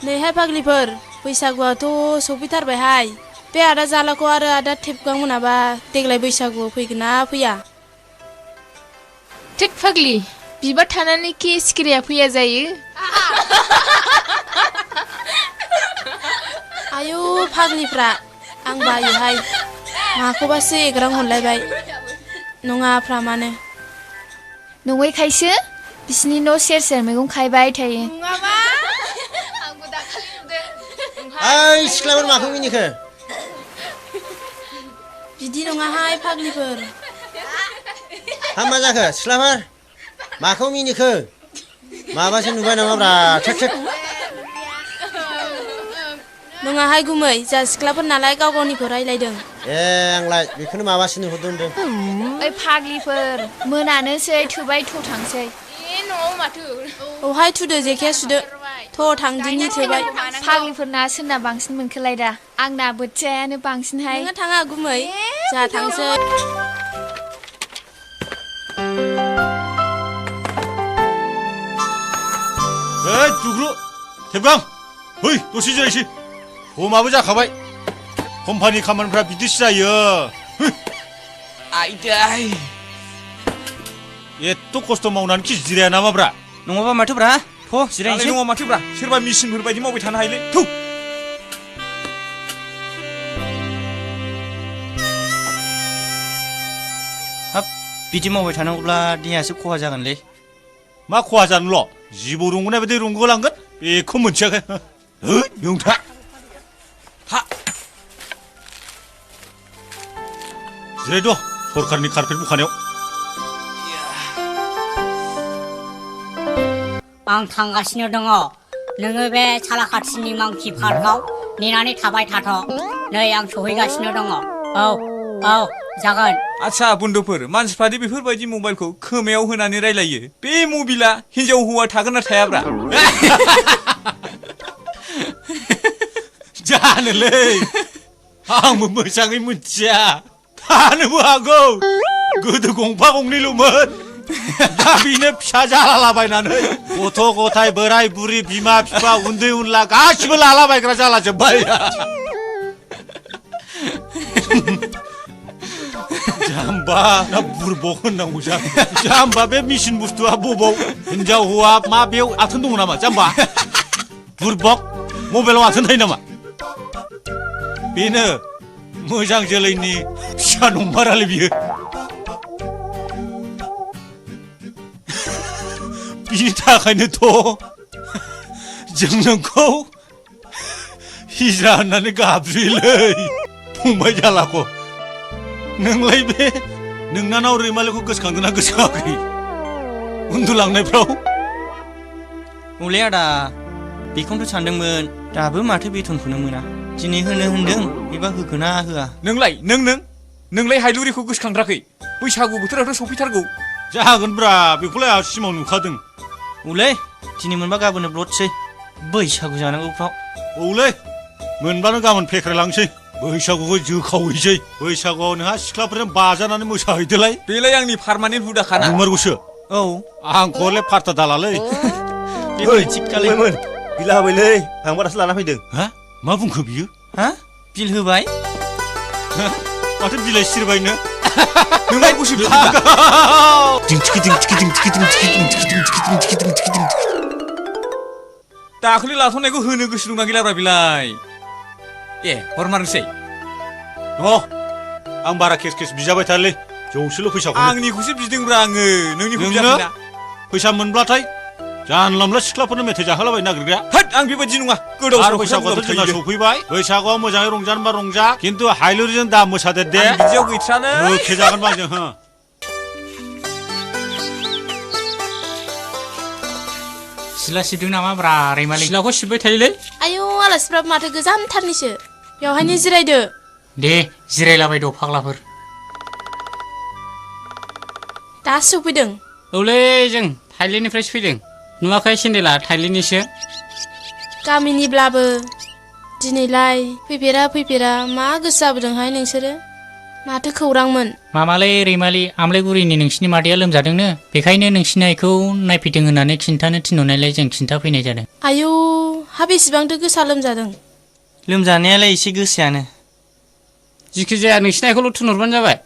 नैहाय फाग्लिफोर बैसागुआथ' सफैथारबायहाय बे आदा जालाखौ आरो आदा थेबगां मोनाबा देग्लाय बैसागुआव फैगोन ना फैया थोद फाग्लि बिबार थानानै कि सिखिरिया फैया जायो आयु फाग्लिफ्रा आं बायोहाय माखौबासो एग्रां हरलायबाय नङाफ्रा मानो नङैखायसो बिसिनि न' सेर सेर मैगं खायबाय थायो नङाबा आंबो दाखालि नुदों ओइ सिख्लाफोर माखौ मिनिखो बिदि नङाहाय फाग्लिफोर मा जाखो सिख्लाफोर माखौ मिनिखो माबासो नुबाय नामाब्रा थोद थोद नङाहाय गुमै जा सिख्लाफोर नालाय गाव गावनिखौ रायलायदों आंलाय बेखौनो माबासो नुहरदों होनदों ओइ फाग्लिफोर मोनानोसै थोबाय थ' थांसै न'आव माथो औहाय थुदो जेखाया सुदो थ' थांदिनि थोबाय फाग्लिफोरना सोरना बांसिन मोनखोलाय दा आंना बोथियायानो बांसिनहाय नोङो थाङा गुमै जा थांसै जुग्रु थेबगां है दसे जिरायसै समाबो जाखाबाय कम्पानि खामानिफ्रा बिदिसो जायो आइदाय एथ' खस्थ' मावनानै खि जिराया नामाब्रा नङाबा माथोब्रा थ' जिरायनोसै नङा माथोब्रा सोरबा मेसिनफोर बायदि मावबाय थानो हायोलै थौ हाब बिदि मावबाय थानांगौब्ला देहायासो खहा जागोनलै मा खहा जानोल' जिबौ रंगोनाय बायदि रंगोलांगोन बेखौ मोनथियाखै है नोंथा हा जिरायद' सरकारनि कारपेट बुखानायाव आं थांगासिनो दङ नोङो बे सालाखाथिनि मांकि पार्कआव नेनानै थाबाय थाथ' नै आं सहैगासिनो दङ औ जागोन आच्छा बन्धुफोर मानसिफ्रादि बेफोरबायदि मबाइलखौ खोमायाव होनानै रायलायो बे मबाइला हिनजाव हौवा थागोन ना थायाब्रा जानोलै आंबो मोजाङै मिथिया थानोबो हागौ गोदो गंफा गंनैल'मोन दा बेनो फिसा जालालाबायनानै गथ' गथाय बोराय बुरि बिमा बिफा उन्दै उनला गासिबो लालाबायग्रा जालाजोब्बाय जाम्बा ना बुरबक होननांगौ जाम्बा बे मेसिन बुस्थुआ बबाव हिनजाव हौवा मा बेयाव आथोन दङ नामा जाम्बा बुरबक मबाइलाव आथोन थायो नामा बेनो मोजां जोलैनि फिसा नंमारालै बियो बिनि थाखायनोथ' जों नोंखौ हिजरा होननानै गाबज्रियोलै फंबाय जालाखौ नोंलाय बे नोंनानाव रैमालिखौ गोसोखांदोंना गोसोखाङाखै उन्दुलांनायफ्राव औलै आदा बेखौनोथ' सानदोंमोन दाबो माथो बेथनखौनो मोना दिनै होनो होनदों एबा होगोना होआ नोंलाय हायलुरिखौ गोसोखांथाराखै बैसागु बोथोरावथ' सफैथारगौ जागोनब्रा बेखौलाय आं सिमां नुखादों औलै दिनै मोनबा गाबोननो ब्लडसै बैसागु जानांगौफ्राव औलै मोनबानो गाबोन फेख्रायलांसै बैसागुखौ जोखावहैसै बैसागुआव नोंहा सिख्लाफोरजों बाजानानै मोसाहैदोलाय बेलाय आंनि पार्मानेन्ट हुदाखाना नंमारगौसो औ आंखौ हले फार्था दालालै थिग खालामोन बिला होबायलै आं बारासो लाना फैदों हा मा बुंखो बियो हा बिल होबाय माथो बिलाइ सिरबायनो नोंलाय गुसु दाखालि लाथ'नायखौ होनो गोसो दंना गैलाब्रा बिलाय हरमारनोसै आं बारा केस केस बिजाबाय थालै जौसेल' फैसाखौ आंनिखौसो बिदोंब्रा आङो नोंनिखौ बियाखैना फैसा मोनब्लाथाय जानला मोनला सिख्लाफोरनो मेथाइ जाहोलाबायनो नागिरग्रा होद आं बेबायदि नङा गोदाव आरो बैसागुआथ' जोंना सफैबाय बैसागुआव मोजाङै रंजानोबा रंजा खिन्थु हायलुरिजों दा मोसादेर दे बिदियाव गैथ्रानो खेजागोन बाजों हो सिला सिबदों नामा ब्रा रैमालि सिलाखौ सिबबाय थायोलै आयु आलासिफ्राबो माथो गोजानथारनिसो बेवहायनो जिरायदो दे जिरायलाबाय द' फाग्लाफोर दासो सफैदों औलै जों थाइलेण्डनिफ्रायसो फैदों नुवाखै सेन्देला थाइलेण्डनिसो गामिनिब्लाबो दिनैलाय फैफेरा मा गोसो जाबोदोंहाय नोंसोरो माथो खौरांमोन मामालै रैमालि आमलायगुरिनि नोंसिनि मादैया लोमजादोंनो बेखायनो नोंसिनि आइखौ नायफैदों होननानै खिन्थानो थिनहरनायलाय जों खिन्थाफैनाय जादों आयु हा बेसेबांथो गोसा लोमजादों लोमजानायालाय एसे गोसायानो जिखि जाया नोंसिनायखौल' थुनहरबानो जाबाय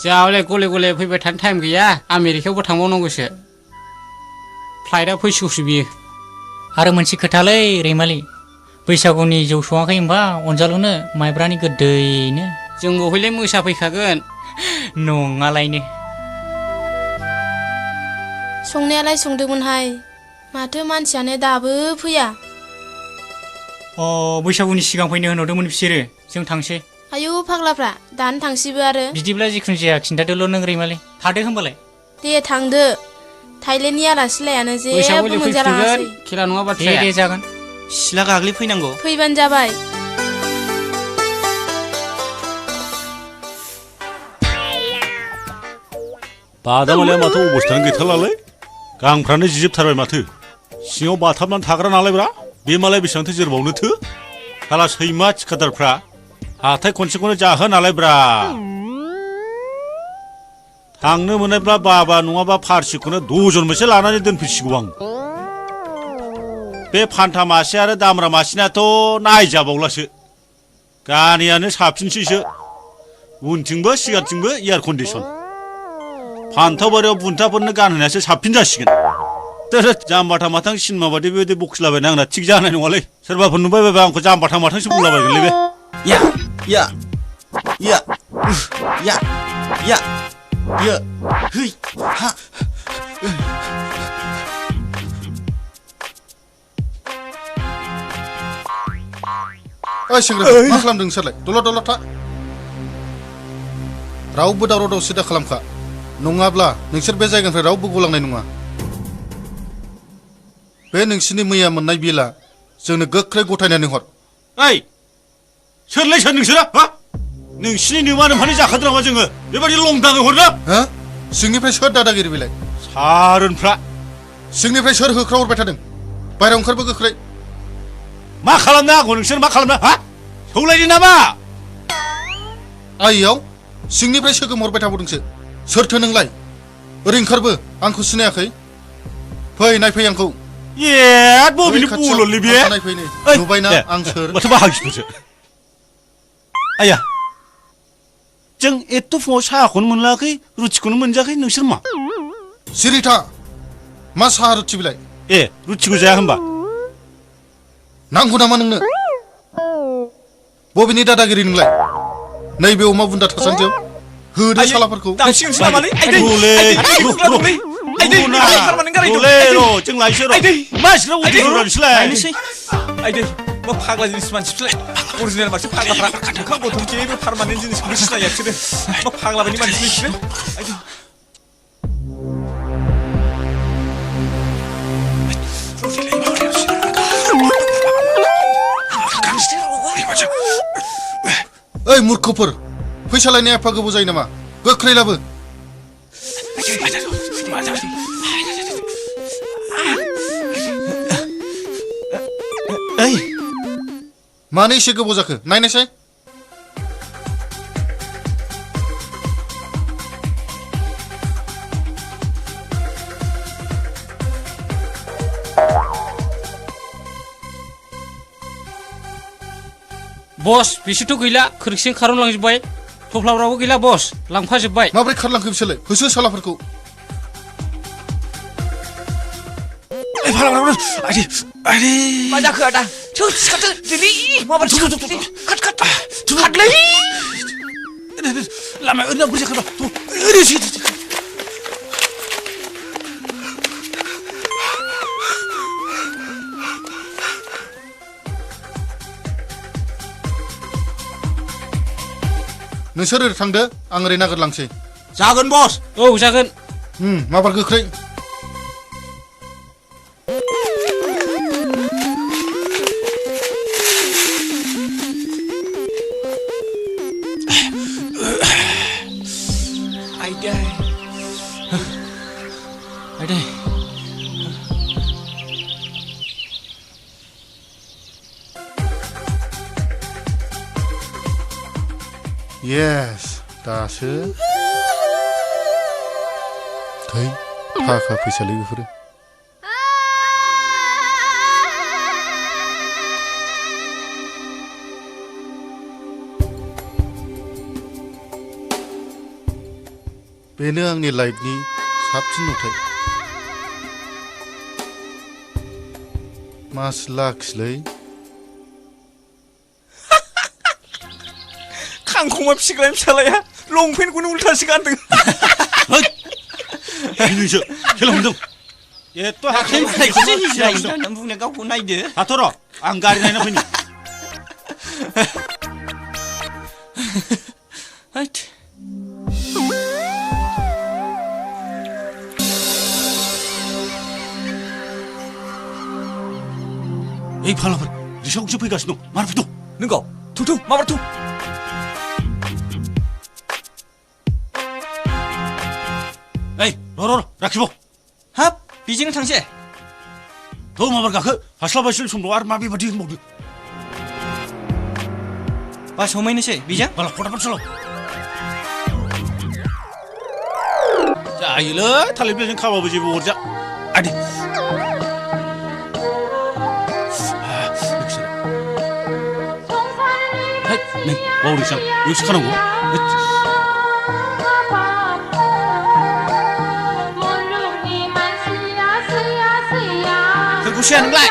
जोंहालाय गले गले फैबाय थानो टाइम गैया आमेरिकायावबो थांबावनांगौसो फ्लाइटआ फैसिगौसो बियो आरो मोनसे खोथालै रैमालि बैसागुनि जौ सङाखै होमबा अनजालुनो माइब्रानि गोदैनो जों बहायलाय मोसाफैखागोन नङालायनो संनायालाय संदोंमोनहाय माथो मानसियानो दाबो फैया बैसागुनि सिगां फैनो होनहरदोंमोन बिसोरो जों थांसै आयौ फाग्लाफ्रा दानो थांसैबो आरो बिदिब्ला जिखुनु जाया खिन्थादोल' नों रैमालि थादो होमबालाय दे थांदो थाइलेण्डनि आलासिलायानो जेबो बैसागुआव मोनजालाङासै फैफिनगोन खेला नङा दे बाथ्राया दे जागोन सिला गाग्लिफैनांगौ फैबानो जाबाय बादामालिया माथो अबस्थायानो गैथारलालै गांफ्रानो जिजोबथारबाय माथो सिङाव बाथाबनानै थाग्रा नालायब्रा बे मालाय बेसेबांथो जोरबावनोथो साला सैमा थिखादारफ्रा हाथाय खनसेखौनो जाहो नालायब्रा थांनो मोननायब्ला बाबा नङाबा फारसिखौनो दजन मोनसे लानानै दोनफैसिगौ आं बे फान्था मासे आरो दामरा मासेनाथ' नायजाबावलासो गारियानो साबसिनसैसो उनथिंबो सिगांथिंबो एयार कन्डिसन फान्थाव बारियाव बुन्थाफोरनो गानहोनायासो साबसिन जासिगोन जाम्बाथा माथां सिनेमा बादि बेबायदि बखिलाबायना आंना थिग जानाय नङालै सोरबाफोर नुबाय बायबा आंखौ जाम्बाथा माथांसो बुंलाबायगोनलै बे या या या या या या है हा ओइ सेंग्रा मा खालामदों नोंसोरलाय दलद था रावबो दावराव दावसि दा खालामखा नङाब्ला नोंसोर बे जायगानिफ्राय रावबो गलांनाय नङा बे नोंसिनि मैया मोननाय बिला जोंनो गोख्रै गथायनानै हर ओइ सोरलाय सोर नोंसोरा हा नोंसिनि नोमा नोमफानि जाखादों नामा जोङो बेबायदि लंदाङै हरनो हा सिंनिफ्राय सोर दादागिरि बेलाय सारोनफ्रा सिंनिफ्राय सोर होख्राव हरबाय थादों बायरायाव ओंखारबो गोख्रै मा खालामनो आंखौ नोंसोर मा खालामनो हा सौलायदो नामा आइयाव सिंनिफ्राय सोगोम हरबाय थाबावदोंसो सोरथो नोंलाय ओरै ओंखारबो आंखौ सिनायाखै फै नायफै आंखौ ए बबेनि बल'लै बे नायफै नै नुबायना आं सोर माथो बाहागिफोरसो आया जों एथ' फुङाव साहाखौनो मोनलायाखै रुटिखौनो मोनजायाखै नोंसोर मा सिरिथा मा साहा रुटि बिलाय ए रुटिखौ जाया होनबा नांगौ नामा नोंनो बबेनि दादागिरि नोंलाय नैबे अमा बुन्दा थासान्दियाव होदो सालाफोरखौ दांसिगोनसो नामालै आइदै जों लायसै र' मानसिफ्रा उदिरसै आइदै मा फाग्ला जिनिस मानसिफ्रालाय अरिजिनेल मानसि फाग्लाफ्रा ओंखाम गथ'नि जेबो पारमानेन्ट जिनिसखौनो सिनाया बिसोरो मा फाग्ला बायदि मानसि बिसोरो आइदै ओइ मूर्खफोर फैसा लायनाया एफा गोबाव जायो नामा गोख्रै लाबो ओइ मानो एसे गोबाव जाखो नायनायसाय बस बिसोरथ' गैला खोरखिजों खारनलांजोब्बाय थफ्लाफ्राबो गैला बस लांफाजोब्बाय माब्रै खारलांखो बिसोरलाय होसो सालाफोरखौ मा जाखो आदा सिखारदो दिनै माबायदि खाट खाटलै लामाया ओरैनो बुरजा खारबा ओरैनो नोंसोर ओरै थांदो आं ओरै नागिरलांसै जागोन बस औ जागोन माबार गोख्रै आइदै येस दासो थै थाखा फैसालै बेफोरो बेनो आंनि लाइफनि साबसिन नुथाय मास लाखिलै खांखमा फिसिग्रा फिसालाया लंपेन्टखौनो उल्थासो गानदों बिनोसो खेला हमदों एथ' हाथाय नायखौसो हिजिरायसो होननानै बुंनो गावखौ नायदो हाथर' आं गारि नायना फैनि ओइ फालाफोर रिसावसो फैगासिनो दं मार फैद' नोंगौ थुथु माबार थु ओइ र' राखिबाव हाब बेजोंनो थांसै थ' माबार गाखो हास्लाबासै समल' आरो मा बेबादि होनबावदो बास हमैनोसै बेजों बाला फटाफट सालाव जायोलै थालिर बिलाइजों खाबाबो जेबो अरजा आदि नै बावदोंसो आं बेयावसो खानांगौ सोरखौसो नोंलाय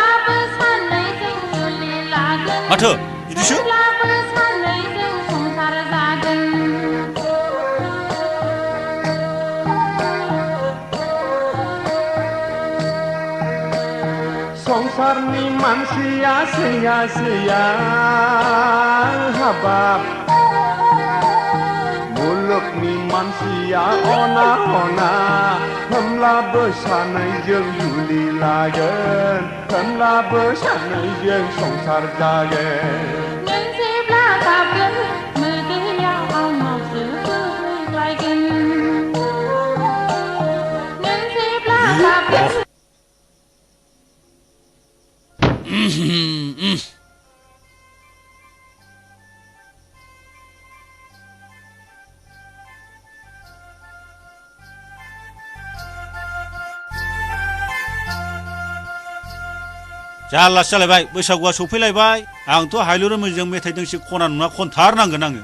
माथो बिदिसो संसारनि मानसिया सैया हाबाब मुलुगनि मानसिया अना होमब्लाबो सानैजों जुलि लागोन होमब्लाबो सानैजों संसार जागोन नों जेब्ला गाबगोन मोदैया आंनावसो बोहैलायगोन नों जेब्ला गाबगोन जारलासो जालायबाय बैसागुआ सफैलायबाय आंथ' हायलुर मोजां मेथाइ दोंसे खना नङा खनथारनांगोन आङो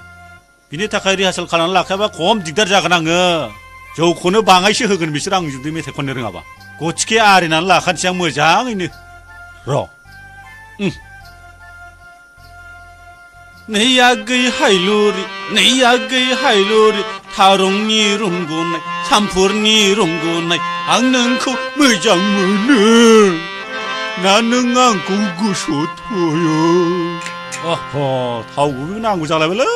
बिनि थाखाय रिहार्सेल खालामनानै लाखायाबा खम दिगदार जागोन आङो जौखौनो बाङायसो होगोन बिसोर आं जुदि मेथाइ खननो रोङाबा गथिखे आरिनानै लाखानोसै आं मोजाङैनो र' नै आगै हायलुरि थारंनि रुंगुनाय सामफुरनि रुंगुनाय आं नोंखौ मोजां मोनो ना नों आंखौ गोसोआव थायो थाव गुबै नांगौ जालायबायलै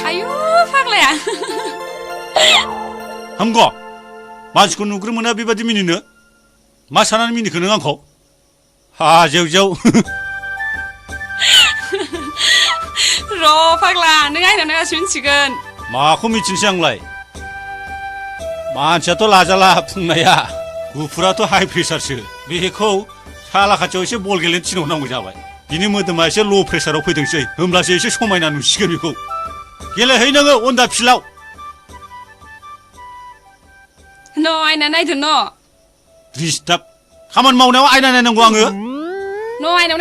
आयु फाग्लाया हामगौ मानसिखौ नुग्रो मोना बेबादि मिनिनो मा सानानै मिनिखो नों आंखौ हाजेव र' फाग्ला नों आयनाव नागासो मिथिगोन माखौ मिथिनोसै आंलाय मानसियाथ' लाजाला फुंनाया गुफुराथ' हाइ प्रेसारसो बेखौ साला खाथियाव एसे बल गेलेनो थिनहरनांगौ जाबाय बिनि मोदोमा एसे ल' प्रेसाराव फैदोंसै होमब्लासो एसे समायना नुसिगोन बेखौ गेलेहै नोङो अनदा फिल्डआव न' आयना नायदो न' डिस्टार्ब खामानि मावनायाव आयना नायनांगौ आङो न' आयनाव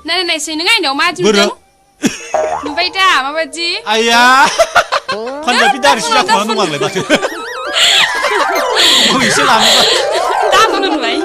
नायनायसै नों आयनाव मा दिनदों नुबाय दा माबायदि आया पान्जाबि दारिसो जाखोना दं आंलाय माथो एसे लानोबा दा नुबाय